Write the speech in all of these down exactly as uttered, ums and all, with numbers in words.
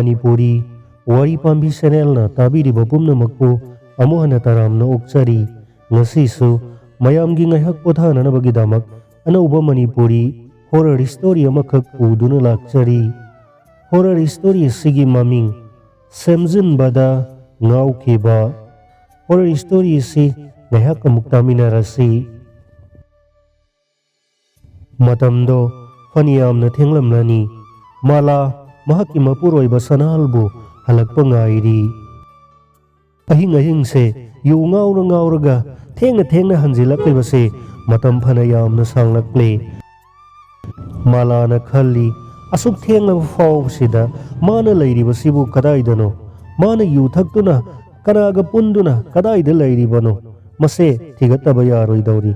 ꯃꯅꯤꯄꯨꯔꯤ ꯋꯥꯔꯤ ꯄꯥꯝꯕꯤ ꯆꯦꯅꯦꯜꯅ ꯇꯥꯕꯤꯔꯤꯕ ꯄꯨꯝꯅꯃꯛꯄꯨ ꯑꯃꯨꯛ ꯍꯟꯅ ꯇꯔꯥꯝꯅ ꯑꯣꯛꯆꯔꯤ꯫ ꯉꯁꯤꯁꯨ ꯃꯌꯥꯝꯒꯤ ꯉꯥꯏꯍꯥꯛ ꯄꯣꯊꯥꯅꯅꯕꯒꯤꯗꯃꯛ ꯑꯅꯧꯕ ꯃꯅꯤꯄꯨꯔꯤ ꯍꯣꯔꯔ ꯁ꯭ꯇꯣꯔꯤ ꯑꯃꯈꯛ ꯄꯨꯗꯨꯅ ꯂꯥꯛꯆꯔꯤ꯫ ꯍꯣꯔꯔ ꯁ꯭ꯇꯣꯔꯤ ꯑꯁꯤꯒꯤ ꯃꯃꯤꯡ ꯁꯦꯝꯖꯤꯟꯕꯗ ꯉꯥꯎꯈꯤꯕ꯫ ꯍꯣꯔꯔ ꯁ꯭ꯇꯣꯔꯤ ꯑꯁꯤ ꯉꯥꯏꯍꯥꯛ ꯑꯃꯨꯛ ꯇꯥꯃꯤꯟꯅꯔꯁꯤ꯫ ꯃꯇꯝꯗꯣ ꯐꯅꯌꯥꯝꯅ ꯊꯦꯡꯂꯝꯂꯅꯤ꯫ ꯃꯥꯂꯥ ꯃꯍꯥꯛꯀꯤ ꯃꯄꯨꯔꯣꯏꯕ ꯁꯅꯥꯍꯜꯕꯨ ꯍꯜꯂꯛꯄ ꯉꯥꯏꯔꯤ꯫ ꯑꯍꯤꯡ ꯑꯍꯤꯡꯁꯦ ꯌꯨ ꯉꯥꯎꯔ ꯉꯥꯎꯔꯒ ꯊꯦꯡꯅ ꯊꯦꯡꯅ ꯍꯟꯖꯤꯜꯂꯛꯂꯤꯕꯁꯦ ꯃꯇꯝ ꯐꯅ ꯌꯥꯝꯅ ꯁꯥꯡꯂꯛꯂꯦ꯫ ꯃꯥꯂꯥꯅ ꯈꯜꯂꯤ, "ꯑꯁꯨꯛ ꯊꯦꯡꯂꯕ ꯐꯥꯎꯕꯁꯤꯗ ꯃꯥꯅ ꯂꯩꯔꯤꯕꯁꯤꯕꯨ ꯀꯗꯥꯏꯗꯅꯣ? ꯃꯥꯅ ꯌꯨ ꯊꯛꯇꯨꯅ ꯀꯅꯥꯒ ꯄꯨꯟꯗꯨꯅ ꯀꯗꯥꯏꯗ ꯂꯩꯔꯤꯕꯅꯣ? ꯃꯁꯦ ꯊꯤꯒꯠꯇꯕ ꯌꯥꯔꯣꯏꯗꯧꯔꯤ꯫"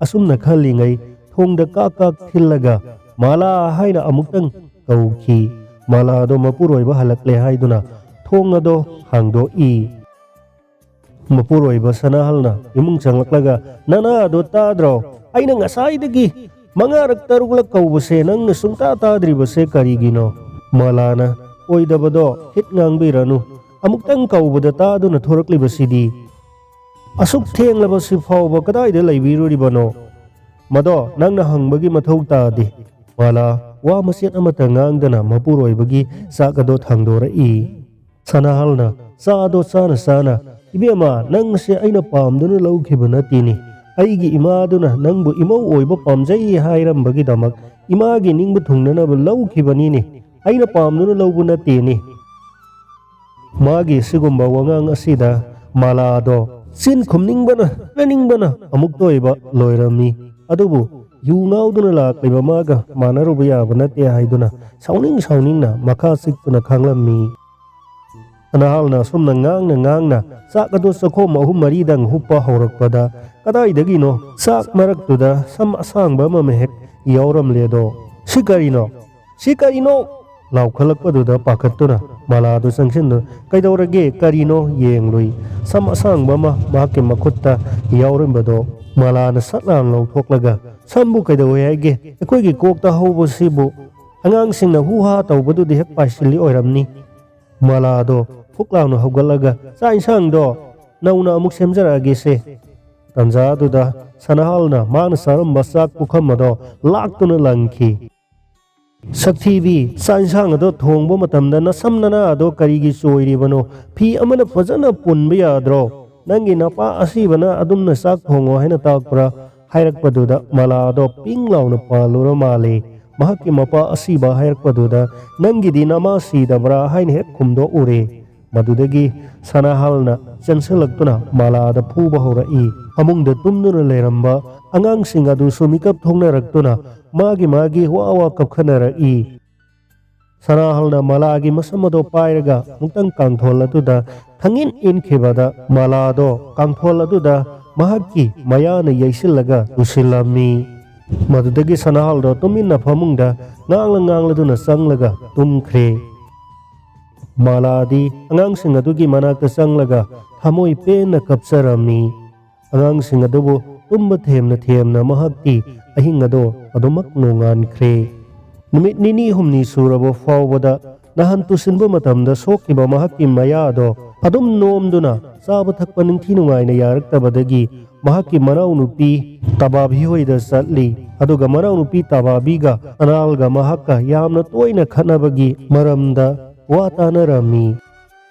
ꯑꯁꯨꯝꯅ ꯈꯜꯂꯤꯉꯩ ꯊꯣꯡꯗ ꯀꯥꯛ ꯀꯥꯛ ꯊꯤꯜꯂꯒ "ꯃꯥꯂꯥ" ꯍꯥꯏꯅ ꯑꯃꯨꯛꯇꯪ ꯀꯧꯈꯤ꯫ ꯃꯥꯂꯥꯗꯣ ꯃꯄꯨꯔꯣꯏꯕ ꯍꯜꯂꯛꯂꯦ ꯍꯥꯏꯗꯨꯅ ꯊꯣꯡ ꯑꯗꯣ ꯍꯥꯡꯗꯣꯛꯏ꯫ ꯃꯄꯨꯔꯣꯏꯕ ꯁꯅꯥꯍꯜꯅ ꯏꯃꯨꯡ ꯆꯪꯂꯛꯂꯒ, "ꯅꯅꯥꯗꯣ ꯇꯥꯗ꯭ꯔꯣ? ꯑꯩꯅ ꯉꯁꯥꯏꯗꯒꯤ ꯃꯉꯥꯔꯛ ꯇꯔꯨꯛꯂꯛ ꯀꯧꯕꯁꯦ ꯅꯪꯅ ꯁꯨꯡꯇꯥ ꯇꯥꯗ꯭ꯔꯤꯕꯁꯦ ꯀꯔꯤꯒꯤꯅꯣ?" ꯃꯥꯂꯥꯅ, "ꯑꯣꯏꯗꯕꯗꯣ ꯍꯤꯠ ꯉꯥꯡꯕꯤꯔꯅꯨ꯫ ꯑꯃꯨꯛꯇꯪ ꯀꯧꯕꯗ ꯇꯥꯗꯨꯅ ꯊꯣꯔꯛꯂꯤꯕꯁꯤꯗꯤ꯫ ꯑꯁꯨꯛ ꯊꯦꯡꯂꯕꯁꯤ ꯐꯥꯎꯕ ꯀꯗꯥꯏꯗ ꯂꯩꯕꯤꯔꯨꯔꯤꯕꯅꯣ? ꯃꯗꯣ ꯅꯪꯅ ꯍꯪꯕꯒꯤ ꯃꯊꯧ ꯇꯥꯗꯦ꯫" ꯃꯥꯂꯥ ꯋꯥ ꯃꯆꯦꯠ ꯑꯃꯠꯇ ꯉꯥꯡꯗꯅ ꯃꯄꯨꯔꯣꯏꯕꯒꯤ ꯆꯥꯛ ꯑꯗꯣ ꯊꯥꯡꯗꯣꯔꯛꯏ꯫ ꯁꯅꯥꯍꯜꯅ ꯆꯥ ꯑꯗꯣ ꯆꯥꯅ ꯆꯥꯅ, "ꯏꯕꯦꯝꯃ, ꯅꯪ ꯑꯁꯤ ꯑꯩꯅ ꯄꯥꯝꯗꯨꯅ ꯂꯧꯈꯤꯕ ꯅꯠꯇꯦꯅꯦ꯫ ꯑꯩꯒꯤ ꯏꯃꯥꯗꯨꯅ ꯅꯪꯕꯨ ꯏꯃꯧ ꯑꯣꯏꯕ ꯄꯥꯝꯖꯩ ꯍꯥꯏꯔꯝꯕꯒꯤꯗꯃꯛ ꯏꯃꯥꯒꯤ ꯅꯤꯡꯕ ꯊꯨꯡꯅꯅꯕ ꯂꯧꯈꯤꯕꯅꯤꯅꯦ꯫ ꯑꯩꯅ ꯄꯥꯝꯗꯨꯅ ꯂꯧꯕ ꯅꯠꯇꯦꯅꯦ꯫" ꯃꯥꯒꯤ ꯁꯤꯒꯨꯝꯕ ꯋꯥꯉꯥꯡ ꯑꯁꯤꯗ ꯃꯥꯂꯥꯗꯣ ꯆꯤꯟ ꯈꯨꯝꯅꯤꯡꯕꯅ ꯄꯦꯟꯅꯤꯡꯕꯅ ꯑꯃꯨꯛꯇ ꯑꯣꯏꯕ ꯂꯣꯏꯔꯝꯃꯤ꯫ ꯑꯗꯨꯕꯨ ꯌꯨ ꯉꯥꯎꯗꯨꯅ ꯂꯥꯛꯂꯤꯕ ꯃꯥꯒ ꯃꯥꯟꯅꯔꯨꯕ ꯌꯥꯕ ꯅꯠꯇꯦ ꯍꯥꯏꯗꯨꯅ ꯁꯥꯎꯅꯤꯡ ꯁꯥꯎꯅꯤꯡꯅ ꯃꯈꯥ ꯆꯤꯛꯇꯨꯅ ꯈꯥꯡꯂꯝꯃꯤ꯫ ꯁꯅꯥꯍꯜꯅ ꯑꯁꯨꯝꯅ ꯉꯥꯡꯅ ꯉꯥꯡꯅ ꯆꯥꯛ ꯑꯗꯨ ꯆꯥꯛꯈꯣꯝ ꯑꯍꯨꯝ ꯃꯔꯤꯗꯪ ꯍꯨꯞꯄ ꯍꯧꯔꯛꯄꯗ, ꯀꯗꯥꯏꯗꯒꯤꯅꯣ ꯆꯥꯛ ꯃꯔꯛꯇꯨꯗ ꯁꯝ ꯑꯁꯥꯡꯕ ꯑꯃ ꯍꯦꯛ ꯌꯥꯎꯔꯝꯂꯦꯗꯣ꯫ "ꯁꯤ ꯀꯔꯤꯅꯣ? ꯁꯤ ꯀꯔꯤꯅꯣ?" ꯂꯥꯎꯈꯠꯂꯛꯄꯗꯨꯗ ꯄꯥꯈꯠꯇꯨꯅ ꯃꯥꯂꯥꯗꯨ ꯆꯪꯁꯤꯟꯗꯨꯅ, "ꯀꯩꯗꯧꯔꯒꯦ? ꯀꯔꯤꯅꯣ?" ꯌꯦꯡꯂꯨꯏ꯫ ꯁꯝ ꯑꯁꯥꯡꯕ ꯑꯃ ꯃꯍꯥꯛꯀꯤ ꯃꯈꯨꯠꯇ ꯌꯥꯎꯔꯝꯕꯗꯣ ꯃꯥꯂꯥꯅ ꯁꯠ ꯂꯥꯎꯅ ꯂꯧꯊꯣꯛꯂꯒ, "ꯁꯝꯕꯨ ꯀꯩꯗꯧꯋꯦ ꯍꯥꯏꯒꯦ? ꯑꯩꯈꯣꯏꯒꯤ ꯀꯣꯛꯇ ꯍꯧꯕꯁꯤꯕꯨ ꯑꯉꯥꯡꯁꯤꯡꯅ ꯍꯨ ꯍꯥ ꯇꯧꯕꯗꯨꯗꯤ ꯍꯦꯛ ꯄꯥꯏꯁꯤꯜꯂꯤ ꯑꯣꯏꯔꯝꯅꯤ꯫ ꯃꯥꯂꯥꯗꯣ ꯐꯨꯛ ꯂꯥꯎꯅ ꯍꯧꯒꯠꯂꯒ, "ꯆꯥꯛ ꯏꯟꯁꯥꯡꯗꯣ ꯅꯧꯅ ꯑꯃꯨꯛ ꯁꯦꯝꯖꯔꯛꯑꯒꯦꯁꯦ"꯫ ꯇꯟꯖꯥꯗꯨꯗ ꯁꯅꯥꯍꯜꯅ ꯃꯥꯅ ꯆꯥꯔꯝꯕ ꯆꯥꯛ ꯄꯨꯈꯝ ꯑꯗꯣ ꯂꯥꯛꯇꯨꯅ ꯂꯪꯈꯤ꯫ "ꯁꯛꯊꯤꯕꯤ, ꯆꯥꯛ ꯏꯟꯁꯥꯡ ꯑꯗꯣ ꯊꯣꯡꯕ ꯃꯇꯝꯗ ꯅꯁꯝ ꯅꯅꯥ ꯑꯗꯣ ꯀꯔꯤꯒꯤ ꯆꯣꯏꯔꯤꯕꯅꯣ? ꯐꯤ ꯑꯃꯅ ꯐꯖꯅ ꯄꯨꯟꯕ ꯌꯥꯗ꯭ꯔꯣ? ꯅꯪꯒꯤ ꯅꯄꯥ ꯑꯁꯤꯕꯅ ꯑꯗꯨꯝꯅ ꯆꯥꯛ ꯊꯣꯡꯉꯣ ꯍꯥꯏꯅ ꯇꯥꯛꯄ꯭ꯔꯥ?" ꯍꯥꯏꯔꯛꯄꯗꯨꯗ ꯃꯥꯂꯥꯗꯣ ꯄꯤꯡ ꯂꯥꯎꯅ ꯄꯥꯜꯂꯨꯔ ꯃꯥꯜꯂꯦ꯫ ꯃꯍꯥꯛꯀꯤ ꯃꯄꯥ ꯑꯁꯤꯕ ꯍꯥꯏꯔꯛꯄꯗꯨꯗ, "ꯅꯪꯒꯤꯗꯤ ꯅꯃꯥ ꯁꯤꯗꯕ꯭ꯔꯥ?" ꯍꯥꯏꯅ ꯍꯦꯛ ꯈꯨꯝꯗꯣꯛꯎꯔꯦ꯫ ꯃꯗꯨꯗꯒꯤ ꯁꯅꯥꯍꯜꯅ ꯆꯦꯟꯁꯤꯜꯂꯛꯇꯨꯅ ꯃꯥꯂꯥꯗ ꯐꯨꯕ ꯍꯧꯔꯛꯏ꯫ ꯐꯃꯨꯡꯗ ꯇꯨꯝꯗꯨꯅ ꯂꯩꯔꯝꯕ ꯑꯉꯥꯡꯁꯤꯡ ꯑꯗꯨꯁꯨ ꯃꯤꯀꯞ ꯊꯣꯛꯅꯔꯛꯇꯨꯅ ꯃꯥꯒꯤ ꯃꯥꯒꯤ ꯋꯥ ꯋꯥ ꯀꯞꯈꯠꯅꯔꯛꯏ꯫ ꯁꯅꯥꯍꯜꯅ ꯃꯥꯂꯥꯒꯤ ꯃꯁꯝ ꯑꯗꯣ ꯄꯥꯏꯔꯒ ꯑꯃꯨꯛꯇꯪ ꯀꯥꯡꯊꯣꯜ ꯑꯗꯨꯗ ꯊꯥꯡꯒꯤꯟ ꯏꯟꯈꯤꯕꯗ, ꯃꯥꯂꯥꯗꯣ ꯀꯥꯡꯊꯣꯜ ꯑꯗꯨꯗ ꯃꯍꯥꯛꯀꯤ ꯃꯌꯥꯅ ꯌꯩꯁꯤꯜꯂꯒ ꯇꯨꯁꯤꯜꯂꯝꯃꯤ꯫ ꯃꯗꯨꯗꯒꯤ ꯁꯅꯥꯍꯜꯗꯣ ꯇꯨꯃꯤꯟꯅ ꯐꯃꯨꯡꯗ ꯉꯥꯡꯂ ꯉꯥꯡꯂꯗꯨꯅ ꯆꯪꯂꯒ ꯇꯨꯝꯈ꯭ꯔꯦ꯫ ꯃꯥꯂꯥꯗꯤ ꯑꯉꯥꯡꯁꯤꯡ ꯑꯗꯨꯒꯤ ꯃꯅꯥꯛꯇ ꯆꯪꯂꯒ ꯊꯃꯣꯏ ꯄꯦꯟꯅ ꯀꯞꯆꯔꯝꯃꯤ꯫ ꯑꯉꯥꯡꯁꯤꯡ ꯑꯗꯨꯕꯨ ꯇꯨꯝꯕ ꯊꯦꯝꯅ ꯊꯦꯝꯅ ꯃꯍꯥꯛꯇꯤ ꯑꯍꯤꯡ ꯑꯗꯣ ꯑꯗꯨꯃꯛ ꯅꯣꯡꯉꯥꯟꯈ꯭ꯔꯦ꯫ ꯅꯨꯃꯤꯠ ꯅꯤꯅꯤ ꯍꯨꯝꯅꯤ ꯁꯨꯔꯕ ꯐꯥꯎꯕꯗ ꯅꯍꯥꯟ ꯇꯨꯁꯤꯟꯕ ꯃꯇꯝꯗ ꯁꯣꯛꯈꯤꯕ ꯃꯍꯥꯛꯀꯤ ꯃꯌꯥ ꯑꯗꯣ ꯑꯗꯨꯝ ꯅꯣꯝꯗꯨꯅ ꯆꯥꯕ ꯊꯛꯄ ꯅꯤꯡꯊꯤ ꯅꯨꯡꯉꯥꯏꯅ ꯌꯥꯔꯛꯇꯕꯗꯒꯤ ꯃꯍꯥꯛꯀꯤ ꯃꯅꯥꯎꯅꯨꯄꯤ ꯇꯕꯥꯕꯤ ꯍꯣꯏꯗ ꯆꯠꯂꯤ꯫ ꯑꯗꯨꯒ ꯃꯅꯥꯎꯅꯨꯄꯤ ꯇꯕꯥꯕꯤꯒ ꯁꯅꯥꯍꯜꯒ ꯃꯍꯥꯛꯀ ꯌꯥꯝꯅ ꯇꯣꯏꯅ ꯈꯠꯅꯕꯒꯤ ꯃꯔꯝꯗ ꯋꯥ ꯇꯥꯅꯔꯝꯃꯤ꯫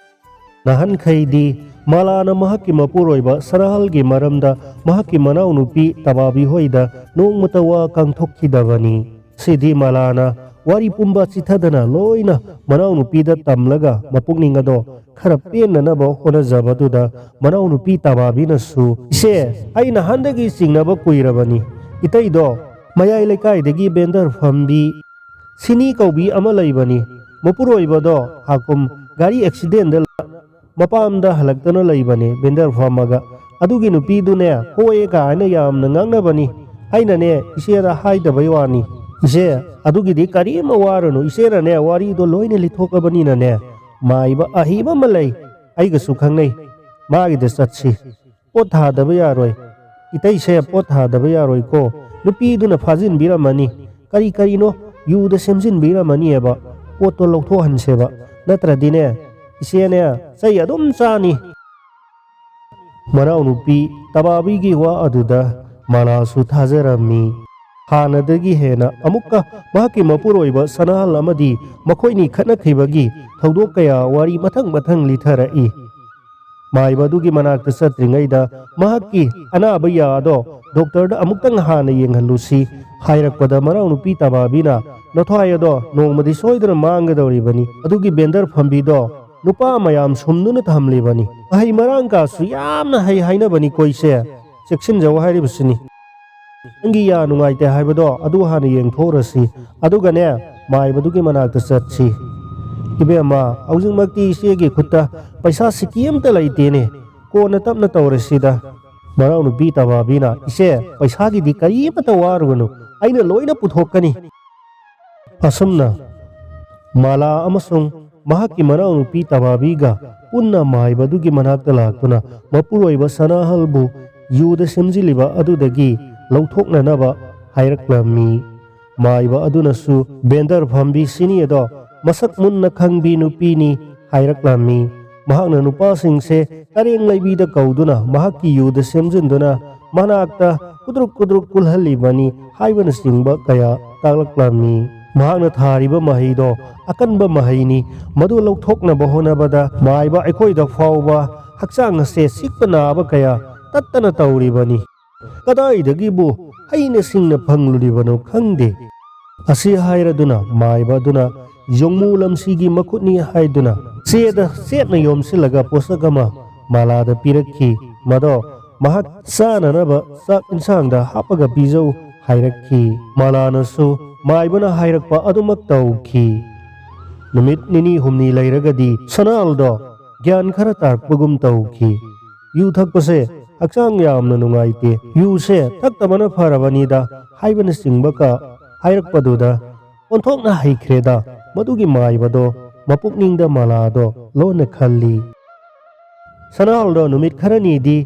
ꯅꯍꯥꯟꯈꯩꯗꯤ ꯃꯥꯂꯥꯅ ꯃꯍꯥꯛꯀꯤ ꯃꯄꯨꯔꯣꯏꯕ ꯁꯅꯥꯍꯜꯒꯤ ꯃꯔꯝꯗ ꯃꯍꯥꯛꯀꯤ ꯃꯅꯥꯎꯅꯨꯄꯤ ꯇꯕꯥꯕꯤ ꯍꯣꯏꯗ ꯅꯣꯡꯃꯇ ꯋꯥ ꯀꯥꯡꯊꯣꯛꯈꯤꯗꯕꯅꯤ꯫ ꯁꯤꯗꯤ ꯃꯥꯂꯥꯅ ꯋꯥꯔꯤ ꯄꯨꯝꯕ ꯆꯤꯊꯗꯅ ꯂꯣꯏꯅ ꯃꯅꯥꯎꯅꯨꯄꯤꯗ ꯇꯝꯂꯒ ꯃꯄꯨꯛꯅꯤꯡ ꯑꯗꯣ ꯈꯔ ꯄꯦꯟꯅꯅꯕ ꯍꯣꯠꯅꯖꯕꯗꯨꯗ ꯃꯅꯥꯎꯅꯨꯄꯤ ꯇꯕꯥꯕꯤꯅꯁꯨ, "ꯏꯆꯦ, ꯑꯩ ꯅꯍꯥꯟꯗꯒꯤ ꯆꯤꯡꯅꯕ ꯀꯨꯏꯔꯕꯅꯤ꯫ ꯏꯇꯩꯗꯣ ꯃꯌꯥꯏ ꯂꯩꯀꯥꯏꯗꯒꯤ ꯕꯦꯟꯗꯔ ꯐꯝꯕꯤ ꯁꯤꯅꯤ ꯀꯧꯕꯤ ꯑꯃ ꯂꯩꯕꯅꯤ꯫ ꯃꯄꯨꯔꯣꯏꯕꯗꯣ ꯍꯥꯀꯨꯝ ꯒꯥꯔꯤ ꯑꯦꯛꯁꯤꯗꯦꯟꯗ ꯃꯄꯥꯝꯗ ꯍꯜꯂꯛꯇꯅ ꯂꯩꯕꯅꯦ ꯕꯦꯟꯗꯔ ꯐꯝꯃꯒ꯫ ꯑꯗꯨꯒꯤ ꯅꯨꯄꯤꯗꯨꯅꯦ ꯍꯣꯏꯑꯦ ꯀꯥꯏꯅ ꯌꯥꯝꯅ ꯉꯥꯡꯅꯕꯅꯤ꯫ ꯑꯩꯅꯅꯦ ꯏꯆꯦꯗ ꯍꯥꯏꯗꯕꯩ ꯋꯥꯅꯤ꯫ ꯏꯆꯦ, ꯑꯗꯨꯒꯤꯗꯤ ꯀꯔꯤꯝ ꯋꯥꯔꯨꯅꯨ꯫ ꯏꯆꯦꯅꯅꯦ ꯋꯥꯔꯤꯗꯣ ꯂꯣꯏꯅ ꯂꯤꯊꯣꯛꯑꯕꯅꯤꯅꯅꯦ, ꯃꯥꯏꯕ ꯑꯍꯩꯕ ꯑꯃ ꯂꯩ, ꯑꯩꯒꯁꯨ ꯈꯪꯅꯩ, ꯃꯥꯒꯤꯗ ꯆꯠꯁꯤ꯫ ꯄꯣꯠ ꯊꯥꯗꯕ ꯌꯥꯔꯣꯏ꯫ ꯏꯇꯩꯁꯦ ꯄꯣꯠ ꯊꯥꯗꯕ ꯌꯥꯔꯣꯏꯀꯣ꯫ ꯅꯨꯄꯤꯗꯨꯅ ꯐꯥꯖꯤꯟꯕꯤꯔꯝꯃꯅꯤ꯫ ꯀꯔꯤ ꯀꯔꯤꯅꯣ ꯌꯨꯗ ꯁꯦꯝꯖꯤꯟꯕꯤꯔꯝꯃꯅꯤꯕ꯫ ꯄꯣꯠꯇꯣ ꯂꯧꯊꯣꯛꯍꯟꯁꯦꯕ꯫ ꯅꯠꯇ꯭ꯔꯗꯤꯅꯦ, "ꯏꯆꯦꯅꯦ, ꯆꯩ ꯑꯗꯨꯝ ꯆꯥꯅꯤ"꯫ ꯃꯅꯥꯎꯅꯨꯄꯤ ꯇꯕꯥꯕꯤꯒꯤ ꯋꯥ ꯑꯗꯨꯗ ꯃꯥꯂꯥꯁꯨ ꯊꯥꯖꯔꯝꯃꯤ꯫ ꯍꯥꯟꯅꯗꯒꯤ ꯍꯦꯟꯅ ꯑꯃꯨꯛꯀ ꯃꯍꯥꯛꯀꯤ ꯃꯄꯨꯔꯣꯏꯕ ꯁꯅꯥꯍꯜ ꯑꯃꯗꯤ ꯃꯈꯣꯏꯅꯤ ꯈꯠꯅꯈꯤꯕꯒꯤ ꯊꯧꯗꯣꯛ ꯀꯌꯥ ꯋꯥꯔꯤ ꯃꯊꯪ ꯃꯊꯪ ꯂꯤꯊꯔꯛꯏ꯫ ꯃꯥꯏꯕ ꯑꯗꯨꯒꯤ ꯃꯅꯥꯛꯇ ꯆꯠꯇ꯭ꯔꯤꯉꯩꯗ ꯃꯍꯥꯛꯀꯤ ꯑꯅꯥꯕ ꯌꯥ ꯑꯗꯣ ꯗꯣꯛꯇꯔꯗ ꯑꯃꯨꯛꯇꯪ ꯍꯥꯟꯅ ꯌꯦꯡꯍꯜꯂꯨꯁꯤ ꯍꯥꯏꯔꯛꯄꯗ, ꯃꯅꯥꯎꯅꯨꯄꯤ ꯇꯕꯥꯕꯤꯅ, "ꯅꯊ꯭ꯋꯥꯏ ꯑꯗꯣ ꯅꯣꯡꯃꯗꯤ ꯁꯣꯏꯗꯅ ꯃꯥꯡꯒꯗꯧꯔꯤꯕꯅꯤ꯫ ꯑꯗꯨꯒꯤ ꯕꯦꯟꯗꯔ ꯐꯝꯕꯤꯗꯣ ꯅꯨꯄꯥ ꯃꯌꯥꯝ ꯁꯨꯝꯗꯨꯅ ꯊꯝꯂꯤꯕꯅꯤ꯫ ꯃꯍꯩ ꯃꯔꯥꯡ ꯀꯥꯁꯨ ꯌꯥꯝꯅ ꯍꯩ ꯍꯥꯏꯅꯕꯅꯤ ꯀꯣꯏꯁꯦ꯫ ꯆꯦꯛꯁꯤꯟꯖꯧ ꯍꯥꯏꯔꯤꯕꯁꯤꯅꯤ꯫ ꯅꯪꯒꯤ ꯌꯥ ꯅꯨꯡꯉꯥꯏꯇꯦ ꯍꯥꯏꯕꯗꯣ ꯑꯗꯨ ꯍꯥꯟꯅ ꯌꯦꯡꯊꯣꯛꯎꯔꯁꯤ꯫ ꯑꯗꯨꯒꯅꯦ, ꯃꯥꯏꯕꯗꯨꯒꯤ ꯃꯅꯥꯛꯇ ꯆꯠꯁꯤ"꯫ "ꯏꯕꯦꯝꯃ, ꯍꯧꯖꯤꯛꯃꯛꯇꯤ ꯏꯆꯦꯒꯤ ꯈꯨꯠꯇ ꯄꯩꯁꯥ ꯁꯤꯀꯤ ꯑꯃꯠꯇ ꯂꯩꯇꯦꯅꯦ꯫ ꯀꯣꯟꯅ ꯇꯞꯅ ꯇꯧꯔꯁꯤꯗ"꯫ ꯃꯅꯥꯎꯅꯨꯄꯤ ꯇꯕꯥꯕꯤꯅ, "ꯏꯆꯦ, ꯄꯩꯁꯥꯒꯤꯗꯤ ꯀꯔꯤꯃꯠꯇ ꯋꯥꯔꯨꯒꯅꯨ, ꯑꯩꯅ ꯂꯣꯏꯅ ꯄꯨꯊꯣꯛꯀꯅꯤ"꯫ ꯑꯁꯨꯝꯅ ꯃꯥꯂꯥ ꯑꯃꯁꯨꯡ ꯃꯍꯥꯛꯀꯤ ꯃꯅꯥꯎꯅꯨꯄꯤ ꯇꯕꯥꯕꯤꯒ ꯄꯨꯟꯅ ꯃꯥꯏꯕꯗꯨꯒꯤ ꯃꯅꯥꯛꯇ ꯂꯥꯛꯇꯨꯅ ꯃꯄꯨꯔꯣꯏꯕ ꯁꯅꯥꯍꯜꯕꯨ ꯌꯨꯗ ꯁꯦꯝꯖꯤꯜꯂꯤꯕ ꯑꯗꯨꯗꯒꯤ ꯂꯧꯊꯣꯛꯅꯅꯕ ꯍꯥꯏꯔꯛꯂꯝꯃꯤ꯫ ꯃꯥꯏꯕ ꯑꯗꯨꯅꯁꯨ ꯕꯦꯟꯗꯔ ꯐꯝꯕꯤ ꯁꯤꯅꯤ ꯑꯗꯣ ꯃꯁꯛ ꯃꯨꯟꯅ ꯈꯪꯕꯤ ꯅꯨꯄꯤꯅꯤ ꯍꯥꯏꯔꯛꯂꯝꯃꯤ꯫ ꯃꯍꯥꯛꯅ ꯅꯨꯄꯥꯁꯤꯡꯁꯦ ꯇꯔꯦꯡ ꯂꯩꯕꯤꯗ ꯀꯧꯗꯨꯅ ꯃꯍꯥꯛꯀꯤ ꯌꯨꯗ ꯁꯦꯝꯖꯤꯟꯗꯨꯅ ꯃꯅꯥꯛꯇ ꯀꯨꯗ꯭ꯔꯨꯛ ꯀꯨꯗ꯭ꯔꯨꯛ ꯀꯨꯜꯍꯜꯂꯤꯕꯅꯤ ꯍꯥꯏꯕꯅꯆꯤꯡꯕ ꯀꯌꯥ ꯇꯥꯛꯂꯛꯂꯝꯃꯤ꯫ ꯃꯍꯥꯛꯅ ꯊꯥꯔꯤꯕ ꯃꯍꯩꯗꯣ ꯑꯀꯟꯕ ꯃꯍꯩꯅꯤ꯫ ꯃꯗꯨ ꯂꯧꯊꯣꯛꯅꯕ ꯍꯣꯠꯅꯕꯗ ꯃꯥꯏꯕ ꯑꯩꯈꯣꯏꯗ ꯐꯥꯎꯕ ꯍꯛꯆꯥꯡ ꯑꯁꯦ ꯆꯤꯛꯄ ꯅꯥꯕ ꯀꯌꯥ ꯇꯠꯇꯅ ꯇꯧꯔꯤꯕꯅꯤ꯫ ꯀꯗꯥꯏꯗꯒꯤꯕꯨ ꯍꯩꯅ ꯁꯤꯡꯅ ꯐꯪꯂꯨꯔꯤꯕꯅꯣ ꯈꯪꯗꯦ꯫ ꯑꯁꯤ ꯍꯥꯏꯔꯗꯨꯅ ꯃꯥꯏꯕ ꯑꯗꯨꯅ ꯌꯣꯡꯃꯨ ꯂꯝꯁꯤꯒꯤ ꯃꯈꯨꯠꯅꯤ ꯍꯥꯏꯗꯨꯅ ꯆꯦꯗ ꯆꯦꯠꯅ ꯌꯣꯝꯁꯤꯜꯂꯒ ꯄꯣꯠꯁꯛ ꯑꯃ ꯃꯥꯂꯥꯗ ꯄꯤꯔꯛꯈꯤ꯫ ꯃꯗꯣ ꯃꯍꯥꯛ ꯆꯥꯅꯅꯕ ꯆꯥꯛ ꯏꯟꯁꯥꯡꯗ ꯍꯥꯞꯄꯒ ꯄꯤꯖꯧ ꯍꯥꯏꯔꯛꯈꯤ꯫ ꯃꯥꯂꯥꯅꯁꯨ ꯃꯥꯏꯕꯅ ꯍꯥꯏꯔꯛꯄ ꯑꯗꯨꯃꯛ ꯇꯧꯈꯤ꯫ ꯅꯨꯃꯤꯠ ꯅꯤꯅꯤ ꯍꯨꯝꯅꯤ ꯂꯩꯔꯒꯗꯤ ꯁꯅꯥꯜꯗꯣ ꯒ꯭ꯌꯥꯟ ꯈꯔ ꯇꯥꯔꯛꯄꯒꯨꯝ ꯇꯧꯈꯤ꯫ "ꯌꯨ ꯊꯛꯄꯁꯦ ꯍꯛꯆꯥꯡ ꯌꯥꯝꯅ ꯅꯨꯡꯉꯥꯏꯇꯦ, ꯌꯨꯁꯦ ꯊꯛꯇꯕꯅ ꯐꯔꯕꯅꯤꯗ" ꯍꯥꯏꯕꯅꯆꯤꯡꯕ ꯀ-, ꯍꯥꯏꯔꯛꯄꯗꯨꯗ ꯑꯣꯟꯊꯣꯛꯅ ꯍꯩꯈ꯭ꯔꯦꯗ ꯃꯗꯨꯒꯤ ꯃꯥꯏꯕꯗꯣ ꯃꯄꯨꯛꯅꯤꯡꯗ ꯃꯥꯂꯥꯗꯣ ꯂꯣꯟꯅ ꯈꯜꯂꯤ꯫ ꯁꯅꯥꯍꯜꯗꯣ ꯅꯨꯃꯤꯠ ꯈꯔꯅꯤꯗꯤ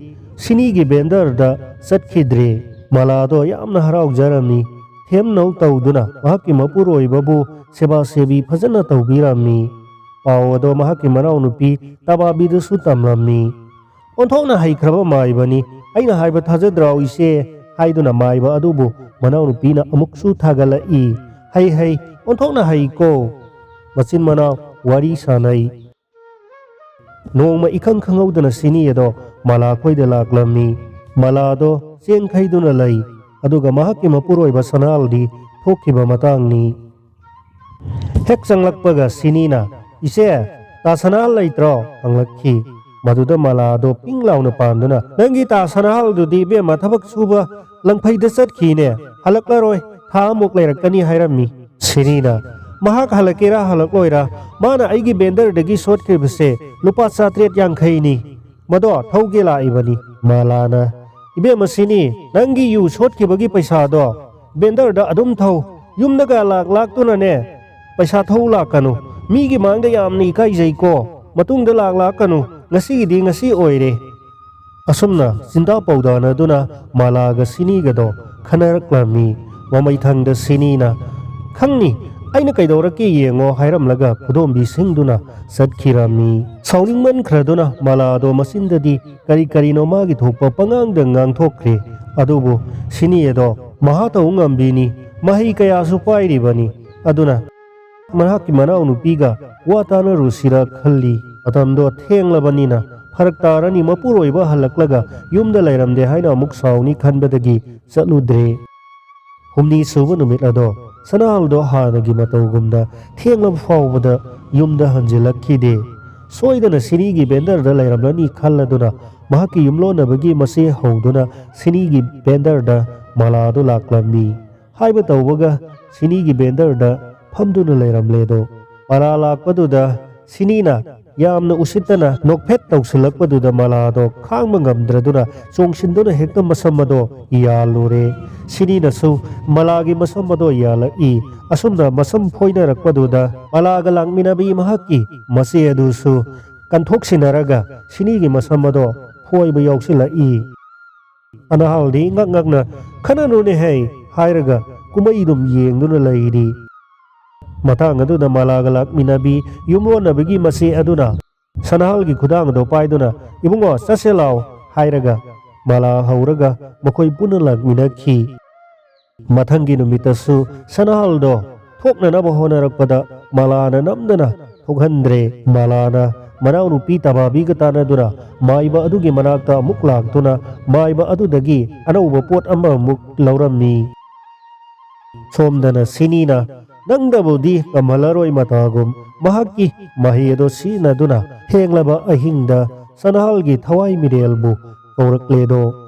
ꯁꯤꯅꯤꯒꯤ ꯕꯦꯟꯗꯔꯗ ꯆꯠꯈꯤꯗ꯭ꯔꯦ꯫ ꯃꯥꯂꯥꯗꯣ ꯌꯥꯝꯅ ꯍꯔꯥꯎꯖꯔꯝꯃꯤ꯫ ꯊꯦꯝꯅꯧ ꯇꯧꯗꯨꯅ ꯃꯍꯥꯛꯀꯤ ꯃꯄꯨꯔꯣꯏꯕꯕꯨ ꯁꯦꯕꯥ ꯁꯦꯕꯤ ꯐꯖꯅ ꯇꯧꯕꯤꯔꯝꯃꯤ꯫ ꯄꯥꯎ ꯑꯗꯣ ꯃꯍꯥꯛꯀꯤ ꯃꯅꯥꯎꯅꯨꯄꯤ ꯇꯕꯥꯕꯤꯗꯁꯨ ꯇꯝꯂꯝꯃꯤ꯫ "ꯑꯣꯟꯊꯣꯛꯅ ꯍꯩꯈ꯭ꯔꯕ ꯃꯥꯏꯕꯅꯤ, ꯑꯩꯅ ꯍꯥꯏꯕ ꯊꯥꯖꯗ꯭ꯔꯣ ꯏꯆꯦ?" ꯍꯥꯏꯗꯨꯅ ꯃꯥꯏꯕ ꯑꯗꯨꯕꯨ ꯃꯅꯥꯎꯅꯨꯄꯤꯅ ꯑꯃꯨꯛꯁꯨ ꯊꯥꯒꯠꯂꯛꯏ꯫ "ꯍꯩ ꯍꯩ, ꯑꯣꯟꯊꯣꯛꯅ ꯍꯩꯀꯣ!" ꯃꯆꯤꯟ ꯃꯅꯥꯎ ꯋꯥꯔꯤ ꯁꯥꯟꯅꯩ꯫ ꯅꯣꯡꯃ ꯏꯈꯪ ꯈꯪꯍꯧꯗꯅ ꯁꯤꯅꯤ ꯑꯗꯣ ꯃꯂꯥ ꯈꯣꯏꯗ ꯂꯥꯛꯂꯝꯃꯤ꯫ ꯃꯂꯥꯗꯣ ꯆꯦꯡ ꯈꯩꯗꯨꯅ ꯂꯩ꯫ ꯑꯗꯨꯒ ꯃꯍꯥꯛꯀꯤ ꯃꯄꯨꯔꯣꯏꯕ ꯁꯅꯥꯍꯜꯗꯤ ꯊꯣꯛꯈꯤꯕ ꯃꯇꯥꯡꯅꯤ꯫ ꯍꯦꯛ ꯆꯪꯂꯛꯄꯒ ꯁꯤꯅꯤꯅ, "ꯏꯆꯦ, ꯇꯥ ꯁꯅꯥꯍꯜ ꯂꯩꯇ꯭ꯔꯣ?" ꯍꯪꯂꯛꯈꯤ꯫ ꯃꯗꯨꯗ ꯃꯂꯥꯗꯣ ꯄꯤꯡ ꯂꯥꯎꯅ ꯄꯥꯟꯗꯨꯅ, "ꯅꯪꯒꯤ ꯇꯥ ꯁꯅꯥꯍꯜꯗꯨꯗꯤ ꯏꯕꯦꯝꯃ ꯊꯕꯛ ꯁꯨꯕ ꯂꯪꯐꯩꯗ ꯆꯠꯈꯤꯅꯦ, ꯍꯜꯂꯛꯂꯔꯣꯏ, ꯊꯥ ꯑꯃꯨꯛ ꯂꯩꯔꯛꯀꯅꯤ ꯍꯥꯏꯔꯝꯃꯤ꯫" ꯁꯤꯅꯤꯅ, "ꯃꯍꯥꯛ ꯍꯜꯂꯛꯀꯦꯔꯥ ꯍꯜꯂꯛꯂꯣꯏꯔꯥ, ꯃꯥꯅ ꯑꯩꯒꯤ ꯕꯦꯟꯗꯔꯗꯒꯤ ꯁꯣꯠꯈ꯭ꯔꯤꯕꯁꯦ ꯂꯨꯄꯥ ꯆꯥꯇ꯭ꯔꯦꯠ ꯌꯥꯡꯈꯩꯅꯤ꯫ ꯃꯗꯣ ꯊꯧꯒꯦ ꯂꯥꯛꯏꯕꯅꯤ꯫" ꯃꯂꯥꯅ, "ꯏꯕꯦꯝꯃ ꯁꯤꯅꯤ, ꯅꯪꯒꯤ ꯌꯨ ꯁꯣꯠꯈꯤꯕꯒꯤ ꯄꯩꯁꯥꯗꯣ ꯕꯦꯟꯗꯔꯗ ꯑꯗꯨꯝ ꯊꯧ꯫ ꯌꯨꯝꯗꯒ ꯂꯥꯛ ꯂꯥꯛꯇꯨꯅꯅꯦ ꯄꯩꯁꯥ ꯊꯧ ꯂꯥꯛꯀꯅꯨ꯫ ꯃꯤꯒꯤ ꯃꯥꯡꯗ ꯌꯥꯝꯅ ꯏꯀꯥꯏꯖꯩꯀꯣ꯫ ꯃꯇꯨꯡꯗ ꯂꯥꯛ ꯂꯥꯛꯀꯅꯨ꯫ ꯉꯁꯤꯒꯤꯗꯤ ꯉꯁꯤ ꯑꯣꯏꯔꯦ꯫" ꯑꯁꯨꯝꯅ ꯆꯤꯟꯗꯥ ꯄꯥꯎꯗꯥꯅꯗꯨꯅ ꯃꯂꯥꯒ ꯁꯤꯅꯤꯒꯗꯣ ꯈꯟꯅꯔꯛꯂꯝꯃꯤ꯫ ꯃꯃꯩꯊꯪꯗ ꯁꯤꯅꯤꯅ, "ꯈꯪꯅꯤ, ꯑꯩꯅ ꯀꯩꯗꯧꯔꯛꯀꯦ ꯌꯦꯡꯉꯣ" ꯍꯥꯏꯔꯝꯂꯒ ꯈꯨꯗꯣꯝꯕꯤ ꯁꯤꯡꯗꯨꯅ ꯆꯠꯈꯤꯔꯝꯃꯤ꯫ ꯁꯥꯎꯅꯤꯡꯃꯟꯈ꯭ꯔꯗꯨꯅ ꯃꯂꯥꯗꯣ ꯃꯆꯤꯟꯗꯗꯤ ꯀꯔꯤ ꯀꯔꯤꯅꯣ ꯃꯥꯒꯤ ꯊꯣꯛꯄ ꯄꯉꯥꯡꯗ ꯉꯥꯡꯊꯣꯛꯈ꯭ꯔꯦ꯫ ꯑꯗꯨꯕꯨ ꯁꯤꯅꯤ ꯑꯗꯣ ꯃꯍꯥ ꯇꯧ ꯉꯝꯕꯤꯅꯤ, ꯃꯍꯩ ꯀꯌꯥꯁꯨ ꯄꯥꯏꯔꯤꯕꯅꯤ꯫ ꯑꯗꯨꯅ ꯃꯍꯥꯛꯀꯤ ꯃꯅꯥꯎꯅꯨꯄꯤꯒ ꯋꯥ ꯇꯥꯅꯔꯨꯁꯤꯔ ꯈꯜꯂꯤ꯫ ꯃꯇꯝꯗꯣ ꯊꯦꯡꯂꯕꯅꯤꯅ ꯐꯔꯛ ꯇꯥꯔꯅꯤ, ꯃꯄꯨꯔꯣꯏꯕ ꯍꯜꯂꯛꯂꯒ ꯌꯨꯝꯗ ꯂꯩꯔꯝꯗꯦ ꯍꯥꯏꯅ ꯑꯃꯨꯛ ꯁꯥꯎꯅꯤ ꯈꯟꯕꯗꯒꯤ ꯆꯠꯂꯨꯗ꯭ꯔꯦ꯫ ꯍꯨꯝꯅꯤ ꯁꯨꯕ ꯅꯨꯃꯤꯠ ꯑꯗꯣ ꯁꯅꯥꯍꯜꯗꯣ ꯍꯥꯟꯅꯒꯤ ꯃꯇꯧꯒꯨꯝꯅ ꯊꯦꯡꯂꯕ ꯐꯥꯎꯕꯗ ꯌꯨꯝꯗ ꯍꯟꯖꯤꯜꯂꯛꯈꯤꯗꯦ꯫ ꯁꯣꯏꯗꯅ ꯁꯤꯅꯤꯒꯤ ꯕꯦꯟꯗꯔꯗ ꯂꯩꯔꯝꯂꯅꯤ ꯈꯜꯂꯗꯨꯅ ꯃꯍꯥꯛꯀꯤ ꯌꯨꯝꯂꯣꯟꯅꯕꯒꯤ ꯃꯆꯦ ꯍꯧꯗꯨꯅ ꯁꯤꯅꯤꯒꯤ ꯕꯦꯟꯗꯔꯗ ꯃꯂꯥꯗꯨ ꯂꯥꯛꯂꯝꯃꯤ꯫ ꯍꯥꯏꯕ ꯇꯧꯕꯒ ꯁꯤꯅꯤꯒꯤ ꯕꯦꯟꯗꯔꯗ ꯐꯝꯗꯨꯅ ꯂꯩꯔꯝꯂꯦꯗꯣ꯫ ꯃꯂꯥ ꯂꯥꯛꯄꯗꯨꯗ ꯁꯤꯅꯤꯅ ꯌꯥꯝꯅ ꯎꯁꯤꯠꯇꯅ ꯅꯣꯛꯐꯦꯠ ꯇꯧꯁꯤꯜꯂꯛꯄꯗꯨꯗ ꯃꯂꯥꯗꯣ ꯈꯥꯡꯕ ꯉꯝꯗ꯭ꯔꯗꯨꯅ ꯆꯣꯡꯁꯤꯟꯗꯨꯅ ꯍꯦꯛꯇ ꯃꯁꯝ ꯑꯗꯣ ꯌꯥꯜꯂꯨꯔꯦ꯫ ꯁꯤꯅꯤꯅꯁꯨ ꯃꯂꯥꯒꯤ ꯃꯁꯝ ꯑꯗꯣ ꯌꯥꯜꯂꯛꯏ꯫ ꯑꯁꯨꯝꯅ ꯃꯁꯝ ꯐꯣꯏꯅꯔꯛꯄꯗꯨꯗ ꯃꯂꯥꯒ ꯂꯥꯛꯃꯤꯟꯅꯕꯤ ꯃꯍꯥꯛꯀꯤ ꯃꯆꯦ ꯑꯗꯨꯁꯨ ꯀꯟꯊꯣꯛꯁꯤꯟꯅꯔꯒ ꯁꯤꯅꯤꯒꯤ ꯃꯁꯝ ꯑꯗꯣ ꯐꯣꯏꯕ ꯌꯥꯎꯁꯤꯜꯂꯛꯏ꯫ ꯑꯅꯥꯍꯜꯗꯤ ꯉꯛ ꯉꯛꯅ, "ꯈꯟꯅꯅꯨꯅꯦ ꯍꯩ" ꯍꯥꯏꯔꯒ ꯀꯨꯝꯍꯩꯗꯨꯝ ꯌꯦꯡꯗꯨꯅ ꯂꯩꯔꯤ꯫ ꯃꯇꯥꯡ ꯑꯗꯨꯗ ꯃꯥꯂꯥꯒ ꯂꯥꯛꯃꯤꯟꯅꯕꯤ ꯌꯨꯝꯂꯣꯟꯅꯕꯒꯤ ꯃꯆꯦ ꯑꯗꯨꯅ ꯁꯅꯥꯍꯜꯒꯤ ꯈꯨꯗꯥꯡ ꯑꯗꯨ ꯄꯥꯏꯗꯨꯅ, "ꯏꯕꯨꯡꯉꯣ, ꯆꯠꯁꯦ ꯂꯥꯎ" ꯍꯥꯏꯔꯒ ꯃꯥꯂꯥ ꯍꯧꯔꯒ ꯃꯈꯣꯏ ꯄꯨꯟꯅ ꯂꯥꯛꯃꯤꯟꯅꯈꯤ꯫ ꯃꯊꯪꯒꯤ ꯅꯨꯃꯤꯠꯇꯁꯨ ꯁꯅꯥꯍꯜꯗꯣ ꯊꯣꯛꯅꯅꯕ ꯍꯣꯠꯅꯔꯛꯄꯗ ꯃꯥꯂꯥꯅ ꯅꯝꯗꯅ ꯊꯣꯛꯍꯟꯗ꯭ꯔꯦ꯫ ꯃꯥꯂꯥꯅ ꯃꯅꯥꯎꯅꯨꯄꯤ ꯇꯕꯥꯕꯤꯒ ꯇꯥꯟꯅꯗꯨꯅ ꯃꯥꯏꯕ ꯑꯗꯨꯒꯤ ꯃꯅꯥꯛꯇ ꯑꯃꯨꯛ ꯂꯥꯛꯇꯨꯅ ꯃꯥꯏꯕ ꯑꯗꯨꯗꯒꯤ ꯑꯅꯧꯕ ꯄꯣꯠ ꯑꯃꯃꯨꯛ ꯂꯧꯔꯝꯃꯤ꯫ ꯁꯣꯝꯗꯅ ꯁꯤꯅꯤꯅ, "ꯅꯪꯗꯕꯨꯗꯤ ꯉꯝꯍꯜꯂꯔꯣꯏ" ꯃꯇꯥꯒꯨꯝ ꯃꯍꯥꯛꯀꯤ ꯃꯍꯩ ꯑꯗꯣ ꯁꯤꯖꯤꯟꯅꯗꯨꯅ ꯊꯦꯡꯂꯕ ꯑꯍꯤꯡꯗ ꯁꯅꯥꯍꯜꯒꯤ ꯊꯋꯥꯏ ꯃꯤꯔꯦꯜꯕꯨ ꯀꯧꯔꯛꯂꯦꯗꯣ꯫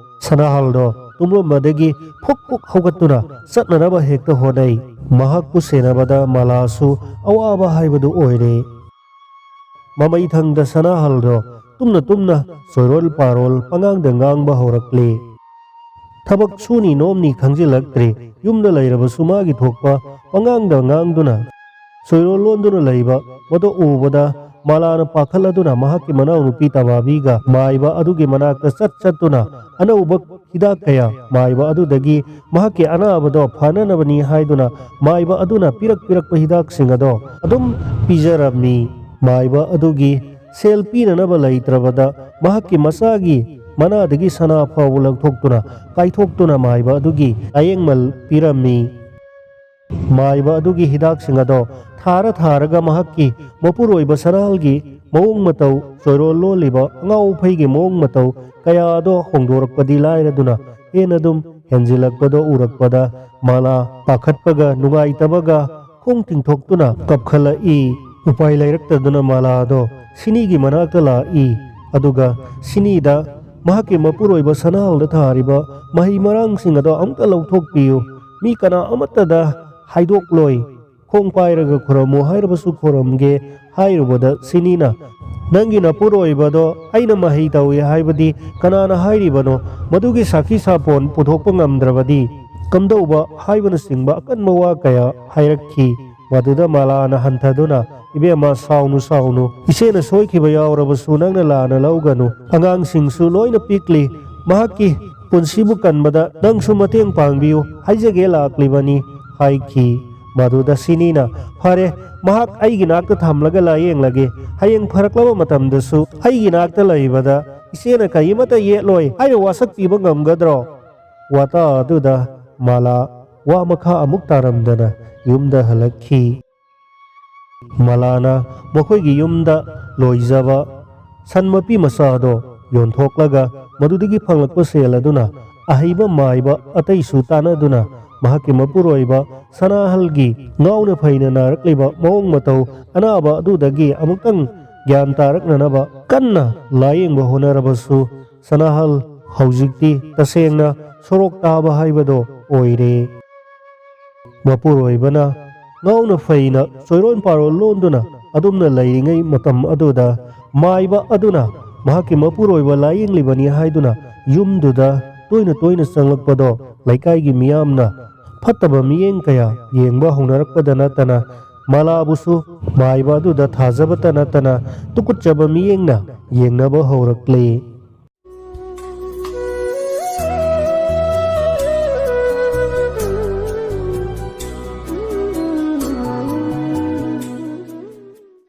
ꯁꯅꯥꯍꯜꯗꯣ ꯇꯨꯝꯂꯝꯕꯗꯒꯤ ꯐꯨꯛ ꯐꯨꯛ ꯍꯧꯒꯠꯇꯨꯅ ꯆꯠꯅꯅꯕ ꯍꯦꯛꯇ ꯍꯣꯠꯅꯩ꯫ ꯃꯍꯥꯛꯄꯨ ꯁꯦꯟꯅꯕꯗ ꯃꯥꯂꯥꯁꯨ ꯑꯋꯥꯕ ꯍꯥꯏꯕꯗꯨ ꯑꯣꯏꯔꯦ꯫ ꯃꯃꯩꯊꯪꯗ ꯁꯅꯥꯍꯜꯗꯣ ꯇꯨꯝꯅ ꯇꯨꯝꯅ ꯆꯣꯏꯔꯣꯜ ꯄꯥꯔꯣꯜ ꯄꯉꯥꯡꯗ ꯉꯥꯡꯕ ꯍꯧꯔꯛꯂꯦ꯫ ꯊꯕꯛ ꯁꯨꯅꯤ ꯅꯣꯝꯅꯤ ꯈꯪꯖꯤꯜꯂꯛꯇ꯭ꯔꯦ꯫ ꯌꯨꯝꯗ ꯂꯩꯔꯕꯁꯨ ꯃꯥꯒꯤ ꯊꯣꯛꯄ ꯄꯉꯥꯡꯗ ꯉꯥꯡꯗꯨꯅ ꯆꯣꯏꯔꯣꯜ ꯂꯣꯟꯗꯨꯅ ꯂꯩꯕ ꯃꯗꯨ ꯎꯕꯗ ꯃꯥꯂꯥꯅ ꯄꯥꯈꯠꯂꯗꯨꯅ ꯃꯍꯥꯛꯀꯤ ꯃꯅꯥꯎꯅꯨꯄꯤ ꯇꯕꯥꯕꯤꯒ ꯃꯥꯏꯕ ꯑꯗꯨꯒꯤ ꯃꯅꯥꯛꯇ ꯆꯠ ꯆꯠꯇꯨꯅ ꯑꯅꯧꯕ ꯍꯤꯗꯥꯛ ꯀꯌꯥ ꯃꯥꯏꯕ ꯑꯗꯨꯗꯒꯤ ꯃꯍꯥꯛꯀꯤ ꯑꯅꯥꯕꯗꯣ ꯐꯅꯅꯕꯅꯤ ꯍꯥꯏꯗꯨꯅ ꯃꯥꯏꯕ ꯑꯗꯨꯅ ꯄꯤꯔꯛ ꯄꯤꯔꯛꯄ ꯍꯤꯗꯥꯛꯁꯤꯡ ꯑꯗꯣ ꯑꯗꯨꯝ ꯄꯤꯖꯔꯝꯃꯤ꯫ ꯃꯥꯏꯕ ꯑꯗꯨꯒꯤ ꯁꯦꯜ ꯄꯤꯅꯅꯕ ꯂꯩꯇ꯭ꯔꯕꯗ ꯃꯍꯥꯛꯀꯤ ꯃꯆꯥꯒꯤ ꯃꯅꯥꯗꯒꯤ ꯁꯅꯥ ꯐꯥꯎꯕ ꯂꯧꯊꯣꯛꯇꯨꯅ ꯀꯥꯏꯊꯣꯛꯇꯨꯅ ꯃꯥꯏꯕ ꯑꯗꯨꯒꯤ ꯂꯥꯌꯦꯡꯃꯜ ꯄꯤꯔꯝꯃꯤ꯫ ꯃꯥꯏꯕ ꯑꯗꯨꯒꯤ ꯍꯤꯗꯥꯛꯁꯤꯡ ꯑꯗꯣ ꯊꯥꯔ ꯊꯥꯔꯒ ꯃꯍꯥꯛꯀꯤ ꯃꯄꯨꯔꯣꯏꯕ ꯁꯅꯥꯍꯜꯒꯤ ꯃꯑꯣꯡ ꯃꯇꯧ, ꯆꯣꯏꯔꯣꯜ ꯂꯣꯜꯂꯤꯕ ꯑꯉꯥꯎ ꯑꯐꯩꯒꯤ ꯃꯑꯣꯡ ꯃꯇꯧ ꯀꯌꯥ ꯑꯗꯣ ꯍꯣꯡꯗꯣꯔꯛꯄꯗꯤ ꯂꯥꯏꯔꯗꯨꯅ ꯍꯦꯟꯅ ꯑꯗꯨꯝ ꯍꯦꯟꯖꯤꯜꯂꯛꯄꯗꯣ ꯎꯔꯛꯄꯗ ꯃꯥꯂꯥ ꯄꯥꯈꯠꯄꯒ ꯅꯨꯡꯉꯥꯏꯇꯕꯒ ꯈꯣꯡ ꯇꯤꯡꯊꯣꯛꯇꯨꯅ ꯀꯞꯈꯠꯂꯛꯏ꯫ ꯎꯄꯥꯏ ꯂꯩꯔꯛꯇꯗꯨꯅ ꯃꯥꯂꯥꯗꯣ ꯁꯤꯅꯤꯒꯤ ꯃꯅꯥꯛꯇ ꯂꯥꯛꯏ꯫ ꯑꯗꯨꯒ ꯁꯤꯅꯤꯗ ꯃꯍꯥꯛꯀꯤ ꯃꯄꯨꯔꯣꯏꯕ ꯁꯅꯥꯍꯜꯗ ꯊꯥꯔꯤꯕ ꯃꯍꯩ ꯃꯔꯥꯡꯁꯤꯡ ꯑꯗꯣ ꯑꯃꯨꯛꯇ ꯂꯧꯊꯣꯛꯄꯤꯌꯨ꯫ ꯃꯤ ꯀꯅꯥ ꯑꯃꯠꯇꯗ ꯍꯥꯏꯗꯣꯛꯂꯣꯏ꯫ ꯈꯣꯡ ꯄꯥꯏꯔꯒ ꯈꯨꯔꯝꯃꯨ ꯍꯥꯏꯔꯕꯁꯨ ꯈꯨꯔꯝꯒꯦ ꯍꯥꯏꯔꯨꯕꯗ ꯁꯤꯅꯤꯅ, "ꯅꯪꯒꯤ ꯅꯄꯨꯔꯣꯏꯕꯗꯣ ꯑꯩꯅ ꯃꯍꯩ ꯇꯧꯏ ꯍꯥꯏꯕꯗꯤ ꯀꯅꯥꯅ ꯍꯥꯏꯔꯤꯕꯅꯣ? ꯃꯗꯨꯒꯤ ꯁꯥꯈꯤ ꯁꯥꯄꯣꯟ ꯄꯨꯊꯣꯛꯄ ꯉꯝꯗ꯭ꯔꯕꯗꯤ ꯀꯝꯗꯧꯕ?" ꯍꯥꯏꯕꯅꯆꯤꯡꯕ ꯑꯀꯟꯕ ꯋꯥ ꯀꯌꯥ ꯍꯥꯏꯔꯛꯈꯤ꯫ ꯃꯗꯨꯗ ꯃꯥꯂꯥꯅ ꯍꯟꯊꯗꯨꯅ, "ꯏꯕꯦꯝꯃ, ꯁꯥꯎꯅꯨ, ꯁꯥꯎꯅꯨ꯫ ꯏꯆꯦꯅ ꯁꯣꯏꯈꯤꯕ ꯌꯥꯎꯔꯕꯁꯨ ꯅꯪꯅ ꯂꯥꯟꯅ ꯂꯧꯒꯅꯨ꯫ ꯑꯉꯥꯡꯁꯤꯡꯁꯨ ꯂꯣꯏꯅ ꯄꯤꯛꯂꯤ꯫ ꯃꯍꯥꯛꯀꯤ ꯄꯨꯟꯁꯤꯕꯨ ꯀꯟꯕꯗ ꯅꯪꯁꯨ ꯃꯇꯦꯡ ꯄꯥꯡꯕꯤꯌꯨ ꯍꯥꯏꯖꯒꯦ ꯂꯥꯛꯂꯤꯕꯅꯤ" ꯍꯥꯏꯈꯤ꯫ ꯃꯗꯨꯗ ꯁꯤꯅꯤꯅ, "ꯐꯔꯦ, ꯃꯍꯥꯛ ꯑꯩꯒꯤ ꯅꯥꯛꯇ ꯊꯝꯂꯒ ꯂꯥꯌꯦꯡꯂꯒꯦ꯫ ꯍꯌꯦꯡ ꯐꯔꯛꯂꯕ ꯃꯇꯝꯗꯁꯨ ꯑꯩꯒꯤ ꯅꯥꯛꯇ ꯂꯩꯕꯗ ꯏꯆꯦꯅ ꯀꯔꯤꯃꯠꯇ ꯌꯦꯠꯂꯣꯏ" ꯍꯥꯏꯅ ꯋꯥꯁꯛꯄꯤꯕ ꯉꯝꯒꯗ꯭ꯔꯣ? ꯋꯥꯇꯥ ꯑꯗꯨꯗ ꯃꯥꯂꯥ ꯋꯥ ꯃꯈꯥ ꯑꯃꯨꯛ ꯇꯥꯔꯝꯗꯅ ꯌꯨꯝꯗ ꯍꯜꯂꯛꯈꯤ꯫ ꯃꯂꯥꯅ ꯃꯈꯣꯏꯒꯤ ꯌꯨꯝꯗ ꯂꯣꯏꯖꯕ ꯁꯟ ꯃꯄꯤ ꯃꯆꯥ ꯑꯗꯣ ꯌꯣꯟꯊꯣꯛꯂꯒ ꯃꯗꯨꯗꯒꯤ ꯐꯪꯂꯛꯄ ꯁꯦꯜ ꯑꯗꯨꯅ ꯑꯍꯩꯕ ꯃꯥꯏꯕ ꯑꯇꯩꯁꯨ ꯇꯥꯟꯅꯗꯨꯅ ꯃꯍꯥꯛꯀꯤ ꯃꯄꯨꯔꯣꯏꯕ ꯁꯅꯥꯍꯜꯒꯤ ꯉꯥꯎꯅ ꯐꯩꯅ ꯅꯥꯔꯛꯂꯤꯕ ꯃꯑꯣꯡ ꯃꯇꯧ ꯑꯅꯥꯕ ꯑꯗꯨꯗꯒꯤ ꯑꯃꯨꯛꯇꯪ ꯒ꯭ꯌꯥꯟ ꯇꯥꯔꯛꯅꯅꯕ ꯀꯟꯅ ꯂꯥꯌꯦꯡꯕ ꯍꯣꯠꯅꯔꯕꯁꯨ, ꯁꯅꯥꯍꯜ ꯍꯧꯖꯤꯛꯇꯤ ꯇꯁꯦꯡꯅ ꯁꯣꯔꯣꯛ ꯇꯥꯕ ꯍꯥꯏꯕꯗꯣ ꯑꯣꯏꯔꯦ꯫ ꯃꯄꯨꯔꯣꯏꯕꯅ ꯉꯥꯎꯅ ꯐꯩꯅ ꯆꯣꯏꯔꯣꯟ ꯄꯥꯔꯣꯟ ꯂꯣꯟꯗꯨꯅ ꯑꯗꯨꯝꯅ ꯂꯩꯔꯤꯉꯩ ꯃꯇꯝ ꯑꯗꯨꯗ, ꯃꯥꯏꯕ ꯑꯗꯨꯅ ꯃꯍꯥꯛꯀꯤ ꯃꯄꯨꯔꯣꯏꯕ ꯂꯥꯌꯦꯡꯂꯤꯕꯅꯤ ꯍꯥꯏꯗꯨꯅ ꯌꯨꯝꯗꯨꯗ ꯇꯣꯏꯅ ꯇꯣꯏꯅ ꯆꯪꯂꯛꯄꯗꯣ ꯂꯩꯀꯥꯏꯒꯤ ꯃꯤꯌꯥꯝꯅ ꯐꯠꯇꯕ ꯃꯤꯠꯌꯦꯡ ꯀꯌꯥ ꯌꯦꯡꯕ ꯍꯧꯅꯔꯛꯄꯗ ꯅꯠꯇꯅ, ꯃꯂꯥꯕꯨꯁꯨ ꯃꯥꯏꯕ ꯑꯗꯨꯗ ꯊꯥꯖꯕꯇ ꯅꯠꯇꯅ ꯇꯨꯀꯠꯆꯕ ꯃꯤꯠꯌꯦꯡꯅ ꯌꯦꯡꯅꯕ ꯍꯧꯔꯛꯂꯦ꯫